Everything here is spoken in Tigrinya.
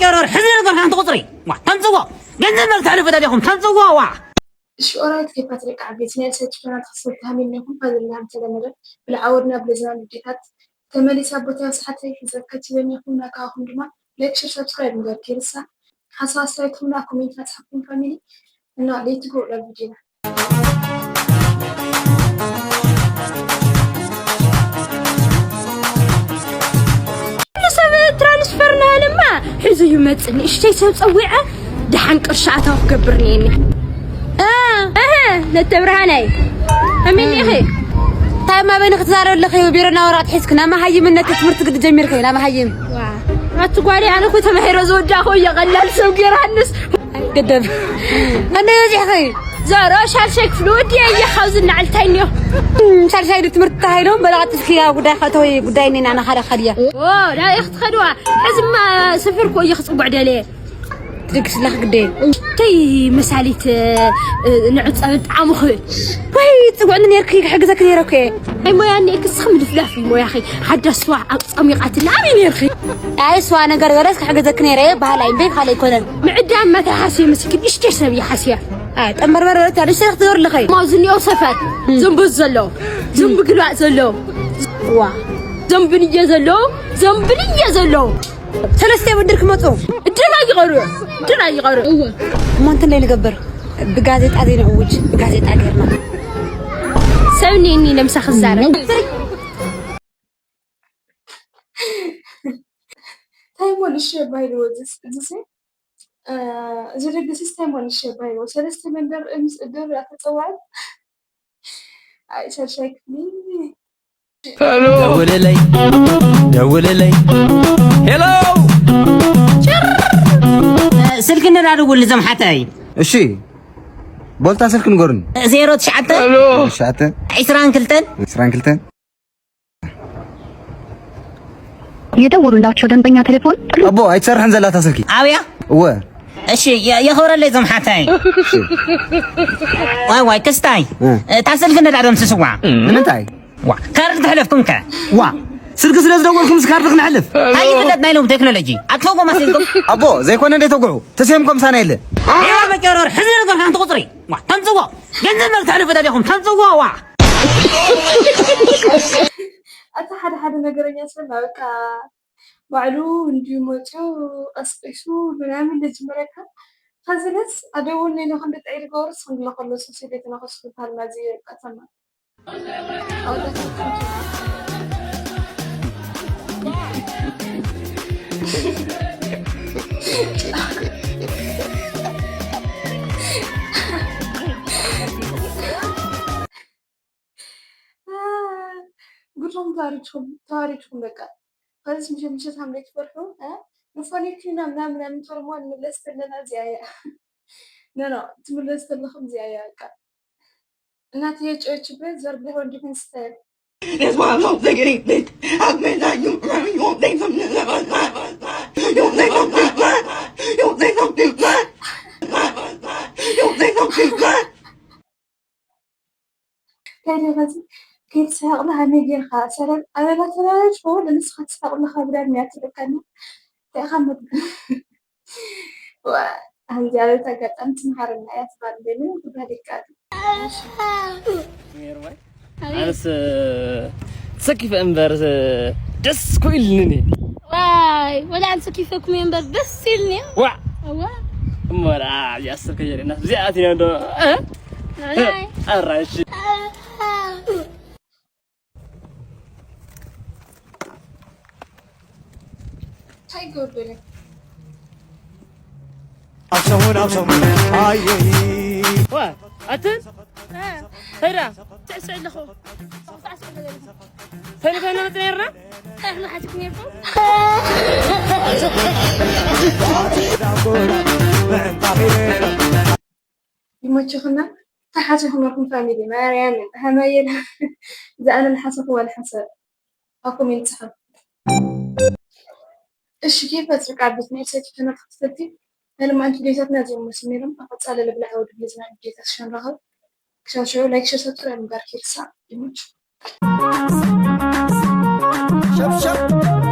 ጨረር ሕዚ ነገር ሓንቲ ቁፅሪ ዋ ተምፅዎ ገንዘብ መግተሕልፉ ተሊኹም ተምፅዎ ዋ ሽኦራይት ከይፓትሪክ ዓበይቲ ናይ ሰቲ ቻናል ተኸሰብቲ ሃሚልናይኩም ፋዘልና ከም ተለመደ ብልዓ ወድና ብለዝና ንዴታት ተመሊሳ ቦታ ሰሓተይ ሒዘ ከቲበኒኹም ናካኹም ድማ ላይክ ሸር ሳብስክራይብ ምግባር ከይርሳ ሓሳብ ኣስተያየትኩም ና ኮሜንት ናፅሓፍኩም ፋሚሊ እና ሌትጎ ናብ ቪዲዮና ሰብ ትራንስፈር ናሃለማ ሕዚ እዩ መፅእ ንእሽተይ ሰብ ፀዊዐ ደሓን ቅርሺ ኣታዊ ክገብር ነየኒ ነተብርሃናይ ኣሚኒኺ እንታይ ማበኒ ክትዛረብ ኣለኺ ቢሮ ናወራት ሒዝክ ናብ መሃይምነት ትምህርቲ ግዲ ጀሚርኪ ናብ መሃይም ኣቲ ጓሊ ኣነ ኮ ተማሂረ ዝወዳእኮ እየ ቀላል ሰብ ገይራንስ ገደብ ኣነ በዚሕኺ ዞሮ ሻልሻይ ክፍሊ ወዲ እየ ካብዚ እናዓልታይ እኒኦ ሻልሻይ ትምህርቲ ተባሂሎም በላቕጥፍኪ ኣብ ጉዳይ ከተወይ ጉዳይ እኒና ናኻደ ከድያ ዳይ ክትኸድዋ ሕዝማ ስፍር ኮ እየ ክፅጉዕ ደልየ ትድግስላክ ግደ ተይ መሳሊት ንዕፀብ ጣዕሙ ክብል ወይ ፅጉዕኒ ነርኪ ክሕግዘክ ነረ ኮ ኣይ ሞያ እኒኤ ክስኽ ምልፍላፍ እዩ ሞያኺ ሓዳስ ስዋ ኣፀሚቓትኒ ኣበይ ነርኪ ኣይ ስዋ ነገር ገለስ ክሕግዘክ ነረ ባህል ኣይምበይ ካልእ ኣይኮነን ምዕዳም መተሓስየ ምስኪን እሽተይ ሰብ እየ ሓስያ ጠንበርበር በለት ያሉ ሸክ ትዞር ኣለኸይ ማዚ እኒኦ ሰፈር ዘንበዝ ዘሎ ዘንብ ግልባዕ ዘሎ ዋ ዘንብንየ ዘሎ ዘንብንየ ዘሎ ሰለስተ ብድር ክመፁ እድር ኣይቀርዮ እድር ኣይቀርዮ እሞ እንትን ላይ ንገብር ብጋዜጣ ዘይንዕውጅ ብጋዜጣ ገይርና ሰብ እኒኒ ለምሳ ክዛረብ ታይሞን እሺ ባይልዎ ዝስ እዚ እዚ ድግስስ ታይሞን እሺ ባይልዎ ሰለስተ መንደር እምስ እድር ኣተፀዋዕት ኣይ ሻልሻይ ክፍሊ ደውልለይ ደውልለይ ሄሎ ስልኪ ነዳድውል ንዘም ሓተይ እሺ ቦልታ ስልክ ንገሩን ዜሮ ትሽዓተ ትሽዓተ ዒስራን ክልተን ዒስራን ክልተን የደወሉላቸው ደንበኛ ቴሌፎን ኣቦ ኣይትሰርሕን ዘላታ ስልኪ ኣብያ እወ እሺ የ- የኽብረለይ ዞም ሓታይ ዋይ ዋይ ክስታይ እታ ስልኪ ነዳዶም ስስዋ ንምንታይ ዋ ካርድ ተሕለፍኩም ከ ዋ ስልኪ ስለ ዝደወልኩም ስካርድ ክነሕልፍ እንታይ ይፍለጥ ናይ ሎም ቴክኖሎጂ ኣትፈጎ ማስልኩም ኣቦ ዘይኮነ እንደ ተጉሑ ተሰምኮም ሳና የለ ያ መጨረር ሕዚ ነገር ሓንቲ ቁፅሪ ዋ ተምፅዎ ገንዘብ መግተሕልፉ ተሊኹም ተምፅዎ ዋ ኣታ ሓደ ሓደ ነገረኛ ሰብ በቃ ባዕሉ እንዲዩ መፅኡ ቀስቂሱ ምናምን ዝጅምረካ ከዚለስ ኣደውል ኔኖ ክንዲ ጥዒ ዝገብርስ ክንድሎ ከሎ ሱሲ ቤት ነኸስኩ ካልማ እዚ ቀተማ ጉድኹም ተዋሪድኩም በቃ ከዚ ምሸት ምሸት ሃምለይ ትፈርሑ ንፋኒክና ምናምን ምናምን ተርሞ ንምለስ ዘለና እዚኣ እያ ኖ ኖ ትምለስ ዘለኹም እዚኣ እያ በቃ እናት የጨችበት ዘርብለ ወንድህን ስተል That's why I'm so sick of these bitches. I bet that you, you won't think something. You won't think something. You won't think something. You won't think something. ከይዲ ኸዚ ከይዲ ሰሓቕላ ሃመይ ጌርካ ሰላም ኣበላ ተላለች ሆ ለንስኻ ትስሓቕላ ካብ ዳር ሚያ ትልካኒ እንታይ ኢኻ መድ ከምዚ ዓይነት ኣጋጣሚ ትምሃረና እያ ትባል ምንም ክበሃል ይከኣል ኣነስ ተሰኪፈ እምበር ደስ ኮይልኒ ዋይ ወላ ኣንተ ኪፈኩም እምበር ደስ ኢልኒ ዋ እዋ እሞ ደኣ እዚኣ ስልከ የርእና እዚኣ ኣቲና ዶ ኣራሽ እንታይ ይገብር ኣብ ሰሙን ኣብ ሰሙን ኣየ ዋ ኣትን ሄዳ ትዕስዕ ኣለኹ ተንፈነ መጽ ነርና እሕና ሓቲት ነርኩም ይመችኽና ተሓሲኹመኩም ፋሚሊ ማርያምን ሃመየል ዝኣነ ልሓሰኹ ወልሓሰብ ኣኩም ይንፅሓ እሺ ኬፍ ኣፅብቃ ቤት ናይ ሰቲ ተመልክትቲ ናይ ልማዓንቲ ዴታትና እዚኦም መስሉ ነይሮም ኣብ ቀፃሊ ልብላዕ ወዲ ብልዝና ዴታ ሽንራኸብ ክሻሽዑ ላይክ ሸር ሰብስክራይብ ምግባር ኪርሳ ይመችኹም ሸብሸብ